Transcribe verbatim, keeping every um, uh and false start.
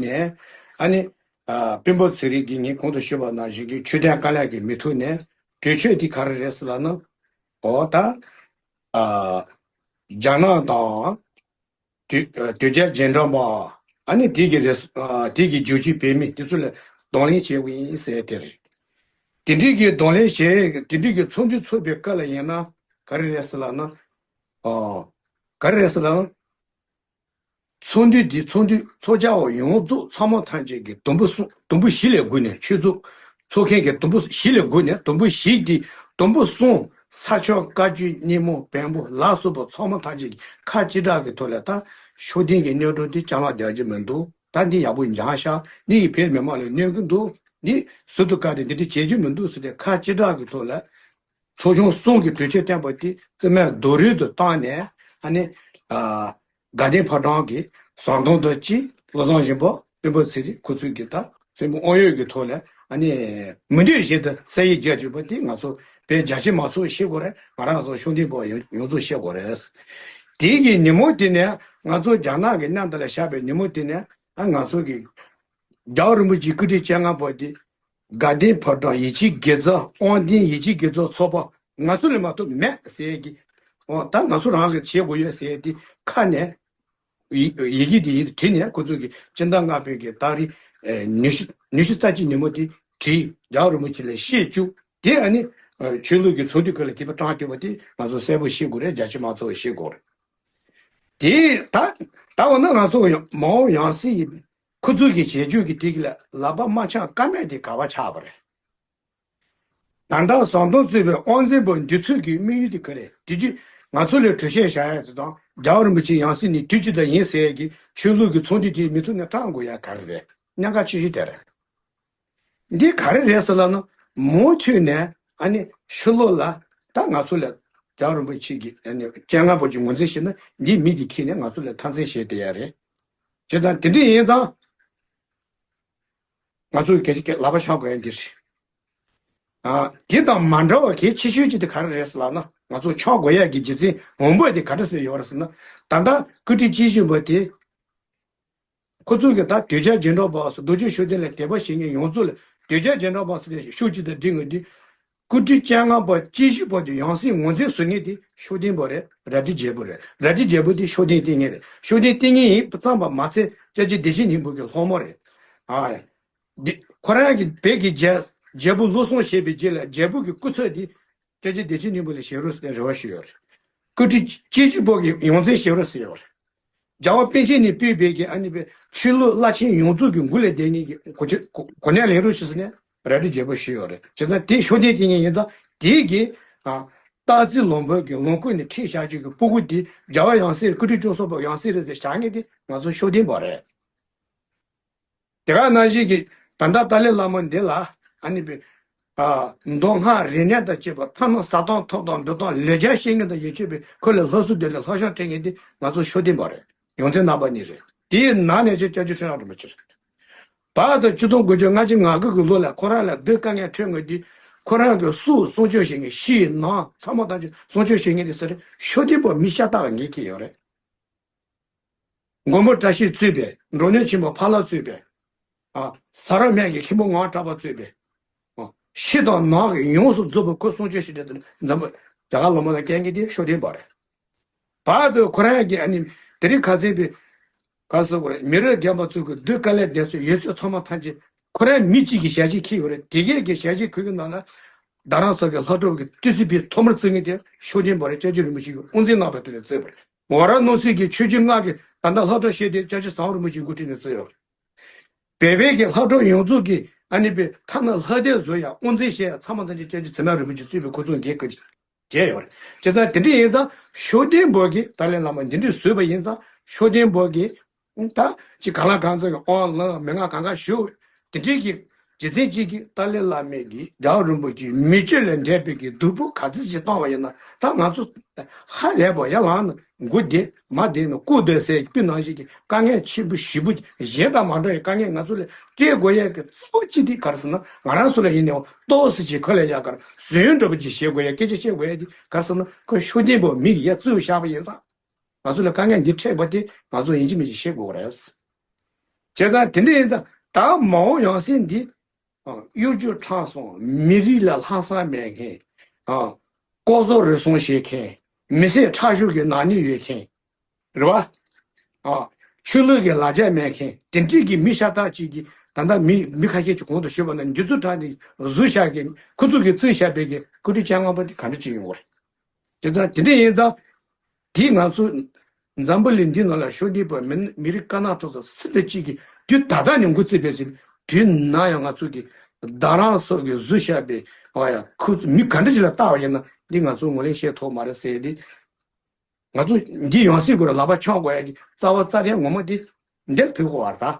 ནས་ཨ་ནི་ཨ་སྤེན་པ་ཚེ་རིང་གིས་ངས་གོང་དུ་ཞུས་པ་ནང་བཞིན་གྱི་ཆོས་ལྡན་དཀའ་ལས་ཀྱི་མི་ཐུག་ནས་གྲོས་ཆོད་དེ་ག་རེ་རེད་ཟེར་ལབ་ན། འོ་ད་ཨ་རྒྱ་ནག་དང་། དོལ་དོལ་རྒྱལ་རྗེས་འབྲང་པ། ཨ་ནི་དེ་གི་རེ་ཨ་དེ་གི་རྒྱུག་ཁྱི་བོད་མི་དེ་ཚོ་ལ་གདོང་ལེན་བྱེད་དགོས་ཡིན་ཟེར་དེ་རེད། དེ་འདྲའི་གི་གདོང་ལེན་བྱེད་དེ་འདྲའི་གི་ཚོགས་འདུ་ཚོགས་པའི་སྐབས་ལ་ཡིན་ན་ག་རེ་རེད་ཟེར་ལབ་ན། ཨ་ག་རེ་རེད་ཟེར་ལབ་ན། ཚོགས་འདུ་འདི་ཚོགས་འདུ་ཚོགས་བཅར་བ་ཡོངས་རྫོགས་ཚང་མ་ཐམས་ཅད་ཀྱི་དུམ་བུ་གསུམ་དུམ་བུ་བཞི་ལས་བགོས་ནས། ཆོས་ཚོགས་ཚོགས་མཁན་གྱི་དུམ་བུ་བཞི་ལས་བགོས་ནས། དུམ་བུ་བཞི་འདི་དུམ་བུ་གསུམ་ས་ཆ་བཀའ་བརྒྱུད་སྙེ་མོ་བོན་པོ་ལ་སོགས་པ་ཚང་མ་ཐམས་ཅད་ཀྱི་ཁ་གཅིག་གྲགས་ཀྱི་ཐོག་ལ། ད་ཤུགས་ལྡན་གྱི་གནོན་སྒྲོམ་འདི་ཅ་ལག་རྒྱག་རྒྱུ་མི་འདུག་ད་འདི་ཡག་པོ་འཇང་ཤག་འདི་ཡིས་བོད་མི་མང་ལ་གནོད་ཀྱི་འདུག་འདི་ཟུར་དུ་བཀར་ཏེ་འདི་འདྲ་བྱེད་རྒྱུ་མི་འདུག་ཟེར་ཏེ་ཁ་གཅིག་གྲགས་ཀྱི་ཐོག་ལ། ཚོགས་ཆུང་གསུམ་གྱི་གྲོས་ཆོད་བཏོན་པ་དེ་རྩིས་མེད་རྡོག་རོལ་དུ་བཏང་ནས། ཨ་ནི་ཨ་དགའ་ལྡན་ཕོ་བྲང་གི་ཟམ་གདོང་དང་གཅིག་བློ་བཟང་སྦྱིན་པ། སྤེན་པ་ཚེ་རིང་། ཁོ་ཚོས་ཀྱི་ད་སེམས་པ་དབང་ཡོད་ཀྱི་ཐོག་ལ། ཨ་ནི་མི་འདོད་བཞིན་དུ་ས་ཡིག་བརྒྱབ་བཅུག་པ་དེ་ང་ཚོ་བོད་རྒྱ་ཆེ་མང་ཚོགས་ཤེས་དགོས་རེད། ང་རང་ཚོ་ཤུགས་ལྡན་པ་ཡོངས་རྫོགས་ཤེས་དགོས་རེད། དེ་གི་ཉིན་མོ་དེ་ནས་ང་ཚོ་རྒྱ་ནག་གི་མནའ་འདི་ལ་བཞག་པའི་ཉིན་མོ་དེ་ནས། ཨ་ང་ཚོ་གི་རྒྱལ་བ་རིན་པོ་ཆེའི་སྐུ་ཕྲེང་བཅོ་ལྔ་པ་དེ། དགའ་ལྡན་ཕོ་བྲང་ཡིད་ཆེས་དགེ་རྩ། དབང་ལྡན་ཡིད་ཆེས་དགེ་རྩ་ཚོགས་པ་ང་ཚོ་ལས་མ་གཏོགས་མེད་ཟེར་གྱི། འོ་ད་ང་ཚོ་རང་གིས་བྱེད་དགོས་ཡོད་ཟེར་ཏེ་ཁ་ནས་ཡི་ཡི་གེ་དེ་ཡིན་བྲིས་ནས། ཁོ་ཚོ་གི་སྤྱི་ཟླ་ལྔ་པའི་གི་ཏ་རིག་ཨེ་ཉི་ཤུ་ཉི་ཤུ་རྩ་གཅིག་ཉིན་མོ་དེ་བྲིས། རྒྱལ་བ་རིན་པོ་ཆེ་ལ་བཤད་བཅུག་དེ་ཨ་ནི་ཨ་ཆོས་ལུགས་ཀྱི་ཚོགས་འདུ་ཁག་ལ་དེ་བས་བཏང་བཅུག་པ་དེ་ང་ཚོ་གསལ་པོ་ཤེས་དགོས་རེད། རྒྱ་ཆེ་མང་ཚོགས་ཤེས་དགོས་རེད། དེ་ད་ད་འོ་ན་ང་ཚོ་ཡང་མ་འོངས་ཡང་སྲིད་ཡིན། ཁོ་ཚོས་ཀྱི་བྱེད་སྤྱོད་ཀྱི་དེ་གི་ལ་ལག་པ་མ་འཆང་ཀ་མེད་དེ་ག་བ་ཆགས་པ་རེད། ད་ལྟ་ཟམ་གདོང་གཙོས་པའི་དབང་འཛིན་པ་འདི་ཚོས་ཀྱི་དམིགས་ཡུལ་དེ་ག་རེད། དེ་རྒྱུ་ང་ཚོ་ལ་གྲོས་བཤད་བཞག་ཡ་དེ་དང་། རྒྱལ་བ་རིན་པོ་ཆེ་ཡང་སྲིད་ནས་དུས་གཅིག་ད་ཡིན་ཟེར་ཡ་གི་ཆོས་ལུགས་ཀྱི་ཚོགས་འདུ་དེ་མི་ཐུག་ནས་སྐྲག་དགོས་ཡ་ག་རེ་རེད། གནད་འགག་ཆེ་ཤོས་དེ་རེད། འདི་ག་རེ་རེད་ཟེར་ལབ་ན། མུ་མཐུད་ནས་ཨ་ནི་ཕྱི་ལོགས་ལ་ད་ང་ཚོ་ལ་རྒྱལ་བ་རིན་པོ་ཆེ་གི་ཨ་ནི་སྤྱན་སྔ་པོ་ཅིག་ངོས་འཛིན་བྱས་ན། འདི་མི་འདི་ཁྱེར་ནས་ང་ཚོ་ལ་མཐའ་མཚན་བྱས་བསྡད་ཡ་རེད། བྱས་ཙང་དེ་འདྲ་ཡིན་ཙང་། ང་ཚོས་གལ་ཆེ་གལ་ལག་པ་འཆང་དགོས་ཡ་འདི་རེད། ཨ་དེ་དང་མ་འདྲ་བ་གལ་ཆེ་ཤོས་ཅིག་དེ་ག་རེ་རེད་ཟེར་ལབ་ན། ང་ཚོ་འཆང་དགོས་ཡ་གི་རྒྱུ་མཚན་འོང་པོ་དེ་ག་འདྲ་ཟེར་ཡོད་རེད་ཟེར་ན། ད་ལྟ་སྐུ་ཕྲེང་བཅུ་བཞི་པ་དེ། ཁོ་ཚོས་ཀྱི་ད་དོལ་རྒྱལ་རྗེས་འབྲང་པ་སོགས་རྡོ་རྗེ་ཤུགས་ལྡན་ལ་དད་པ་བྱེད་མཁན་ཡོངས་རྫོགས་ལ། དོལ་རྒྱལ་རྗེས་འབྲང་པ་ཟེར་ཏེ་ཤུགས་གཅིག་ཏུ་སྒྲིལ་དགོས་དུས། སྐུ་ཕྲེང་བཅོ་ལྔ་པ་བཅུ་བཞི་པ་དེ་ཡང་སྲིད་ངོས་འཛིན་བཟོ་མཁན་དེ་ཤུགས་ལྡན་པ་རེད། རལ་གྲི་རྒྱལ་པོ་རེད། རལ་གྲི་རྒྱལ་པོ་དེ་ཤུགས་ལྡན་བསྟེན་མཁན་རེད། ཤུགས་ལྡན་བསྟེན་མཁན་ཡིན་ཙམ་པ་མ་ཚད་སྐྱབས་རྗེ་བདེ་ཆེན་སྙིང་པོ་གི་སློབ་མ་རེད། ཨ་འདི་ཁོ་རང་གི་བོད་ཀྱི་རྒྱལ་རྒྱལ་པོ་བློ་བཟང་ཞེས་པའི་རྗེས་ལ་རྒྱལ་པོ་གི་སྐུ་ཚབ་དེ་སྐྱབས་རྗེ་བདེ་ཆེན་སྙིང་པོ་ལ་བཞེས་རོགས་ཟེར་ཏེ་རེ་བ་ཞུས་ཡོད་རེད། སྐུ་ཕྲེང་བཅུ་བཞི་པོ་གི་ཡོངས་འཛིན་བཞེས་རོགས་ཟེར་ཡོད་རེད། རྒྱལ་བ་པཎ་ཆེན་ནས་སྤེལ་བའི་གི་ཨ་ནི་པའི་ཆོས་ལུགས་བླ་ཆེན་ཡོངས་རྫོགས་ཀྱི་མགོ་ལས་བསྡད་མཁན་གྱི་གོ་ཆེ་གོ་གོ་གནས་ལེན་རོགས་ཞུ་ཟེར་ནས་རལ་གྲི་རྒྱལ་པོ་ཞུས་ཡོད་རེད། བྱས་ཙང་དེ་ཤུགས་ལྡན་བསྟེན་མཁན་ཡིན་ཙང་། དེའི་གི་ཨ་སྟག་རྩེ་ལུང་པ་གི་ལུང་ཁུག་ནས་ཁྲིད་བཞག་རྒྱུ་གི་སྤུ་གུ་དེ་རྒྱལ་བ་ཡང་སྲིད། སྐུ་ཕྲེང་བཅུ་གསུམ་པ་ཡང་སྲིད་རེད་ཟེར་བཞག་མཁན་དེ་ང་ཚོ་ཤུགས་ལྡན་པ་རེད། དེ་ག་ནང་བཞིན་གྱི་ད་ལྟ་ཏཱ་ལའི་བླ་མ་འདི་ལ་ཨ་ནི་པའི་ཨ་མདོ་སྔགས་རིག་གནས་དང་བཅས་པ་ཐ་ན་ཟ་སྟངས་འཐུང་སྟངས་འགྲོ་སྟངས་ལས་རྒྱ་ཤེས་མཁན་དང་ཡིད་ཆེས་པའི་ཁོ་ལས་ལྷག་སུ་དེ་ལས་ལྷག་ཤོས་སྤྲད་མཁན་དེ་ང་ཚོ་ཤུགས་ལྡན་པ་རེད། ཡོངས་འཛིན་རྣམ་པ་གཉིས་རེད། དེའི་ནང་ནས་ཅིག་སྐྱབས་རྗེ་ཁྲི་བྱང་རིན་པོ་ཆེ་རེད། བར་དུ་ཆིག་སྟོང་དགུ་བརྒྱ་ལྔ་བཅུ་ང་དགུ་གི་ལོ་ལ་ཁོ་རང་ལ་སྡུག་དཀའ་ངལ་འཕྲད་དགོས་དུས། ཁོ་རང་གི་སྲོག་སྲུང་སྐྱོབ་བྱེད་མཁན། ཕྱི་ནང་ཚང་མ་ཐམས་ཅད་སྲུང་སྐྱོབ་བྱེད་མཁན་དེ་སུ་རེད། ཤུགས་ལྡན་པ་མི་ཤ་སྟག་ངེད་ཀྱི་ཡོད་རེད། མགོན་པོ་བཀྲ་ཤིས་གཙོས་པའི། མགྲོན་གནོད་ཆེན་པོ་ཕ་ལྷ་གཙོས་པའི། ཨ་ཟ་ར་མེད་ཀྱི་མཁན་པོ་ངག་གྲགས་པ་གཙོས་པའི། ཨ་ཕྱི་དང་ནང་གི་ཡོངས་སུ་རྫོགས་པ་ཁོ་སྲུང་སྐྱོབ་བྱེད་བསྡད་དེ། འཛམ་བུ་རྒྱ་གར་ལུང་པ་ལ་བསྐྱལ་མཁན་དེ་ཤུགས་ལྡན་པ་རེད། བར་དུ་ཁོ་རང་གི་ཨ་ནི་དེ་རིང་ཁ་སང་པའི་ག་སོ་གོ་རེད། མི་རབས་རྒན་པ་ཚོ་གི་སྡུག་དཀའ་ལས་འདི་ཚོ་ཡོད་ཚད་ཚང་མ་ཐམས་ཅད་ཁོ་རང་མི་གཅིག་གི་ཞལ་ཆད་འཁྱེར་ཡོད་རེད། དེ་གས་ཀྱི་ཞལ་ཆད་འཁྱེར་གྱི་ནང་ལ་རྡ་རམ་ས་ལ་གི་ལྷ་གྲྭ་གི་ཏི་སི་པི་ཐོག་མར་བརྩི་མཁན་དེ་ཤུགས་ལྡན་པ་རེད། སྐྱབས་རྗེ་རིན་པོ་ཆེ་གི་དབུ་འཛིན་རྣམ་པ་དེ་ནས་བརྩིས་པ་རེད། ཝཱ་ར་ཎ་སི་གི་ཆོས་བརྒྱུད་ལྔ་གི་ད་ལྟ་ལྷ་གྲྭ་བཤད་དེ་སྐྱབས་རྗེ་ཟམ་གདོང་རིན་པོ་ཆེའི་འགོ་ཁྲིད་ནས་བརྩིས་ཡོད་རེད། བོད་པའི་གི་ལྷ་གྲྭ་ཡོངས་རྫོགས་ཀྱི་ཨ་ནི་པའི་ཐ་ན་ལྷ་སྡེ་བཟོ་ཡ་དབུ་འཛིན་བྱས་ཡ་ཚང་མ་ཐམས་ཅད་སྐྱབས་རྗེ་ཚད་མ་རིན་པོ་ཆེ་གཙོས་པའི་ཁོ་ཚོ་འགན་ཁུར་བྱས་ཡོད་རེད། བྱས་ཙང་དེ་འདྲ་ཡིན་ཙང་ཤུགས་ལྡན་པོ་གི་ཏཱ་ལའི་བླ་མ་འདི་འདྲ་བཟོས་པ་ཡིན་ཙང་། ཤུགས་ལྡན་པོ་གི་ད་ཅི་གང་ལ་གང་འཚམ་གི་དབང་བླངས། མན་ངག་གང་ག་ཞུ། དེ་འདྲའི་གི་རྗེས་བཙུན་གཅིག་གིས་ཏཱ་ལའི་བླ་མའི་གི་རྒྱལ་བ་རིན་པོ་ཆེའི་མི་སྤྱོད་ལས་འདས་པའི་གི་སྡུག་པོ་ག་ཚོད་ཅིག་བཏང་བ་ཡིན་ན། ད་ང་ཚོ་ཧ་ལས་པ་ཡར་ལངས་ནས་མགོ་བདེ་མ་བདེ་ན་སྐུ་བདེ་ཟེར་དཔེ་ནང་བཞིན་གྱི་དཀའ་ངལ་ཆེན་པོ་ཞེ་པོ་གཞན་དང་མ་འདྲ་བའི་དཀའ་ངལ་ང་ཚོ་ལ་སྤྲད་དགོས་ཡས་ཀྱི་གཙོ་བོ་གཅིག་དེ་ག་རེ་ཟེར་ན། ང་རང་ཚོ་ལ་ཡིན་ནའང་ཏོག་ཙམ་ཅིག་ཁོ་ལ་ཡ་གར་ཟོན་འདྲ་པོ་ཅིག་བྱེད་དགོས་ཡས། སྐད་ཆ་བཤད་དགོས་ཡས་དེ་ག་རེ་ཟེར་ན། ཁོ་ཤུགས་ལྡན་པོ་མི་གི་ཡ་བཙུགས་བཞག་པ་ཡིན་ཙང་། ང་ཚོ་ལ་དཀའ་ངལ་འདི་འཕྲད་པ་དེ་ང་ཚོ་ཡིན་གཅིག་མིན་གཅིག་ཤེས་དགོས་པ་རེད། བྱས་ཙང་དེ་འདྲ་ཡིན་ཙང་ད་མ་འོངས་ཡང་སྲིད་འདི། ཨ། གཡོ་སྒྱུ་ཁྲམ་གསུམ། མི་རིགས་ལ་ལྷག་བསམ་མེད་མཁན། ཨ། ལྐོག་ཟ་རུལ་སུངས་བྱེད་མཁན། མི་སེར་ཁྲག་ཤུགས་ཀྱི་ནག་ཉེས་ཡོད་མཁན། རེད་བ། ཨ། ཆོས་ལུགས་ཀྱི་ལ་རྒྱ་མེད་མཁན་དེ་འདྲས་ཀྱི་མི་ཤ་སྟག་ཅིག་གིས་ད་ལྟ་མི་མི་ཁ་ཤས་ཀྱིས་གོང་དུ་ཞུས་པ་ནང་འདི་ཚོ་དྲངས་ནས་ཟུར་བཞག་གི་ཁོ་ཚོ་གིས་བཙུགས་བཞག་པའི་གི་བཀོད་སྒྲིག་བཅོ་ལྔ་པ་དེ་ག་འདྲ་ཅིག་ཡོང་བ་རེད། བྱས་ཙང་དེ་འདྲ་ཡིན་ཙང་། དེས་ང་ཚོ་འཛམ་བུ་གླིང་འདི་ནང་ལ་ཤོར་གྱི་པ་མི་མི་རིགས་དཀར་ནག་གྲོགས་ཚོ་སུ་དང་གཅིག་གིས་དུས་ད་ལྟ་ནས་འགོ་བཙུགས་པའི་ཚེ་དུས་ནམ་ཡང་ང་ཚོ་གི་རྡ་རམ་ས་གི་ཟུར་བཞག་པའི་ཨ་ཡ་ཁོ་མི་ག་འདྲ་ཅིག་ལ་བལྟ་བ་ཡིན་ན་འདི་ང་ཚོ་ངོས་ལེན་བྱེད་ཐུབ་མ་རེད་ཟེར་ཏེ། ང་ཚོ་འདི་ཡང་སྲིད་དགོས་རེད་ལག་པ་འཆང་དགོས་ཡ་གི་རྩ་བ་རྩ་ལྡན་ངོ་མ་འདི་འདིར་ཕུལ་དགོས་པ་རེད་ད།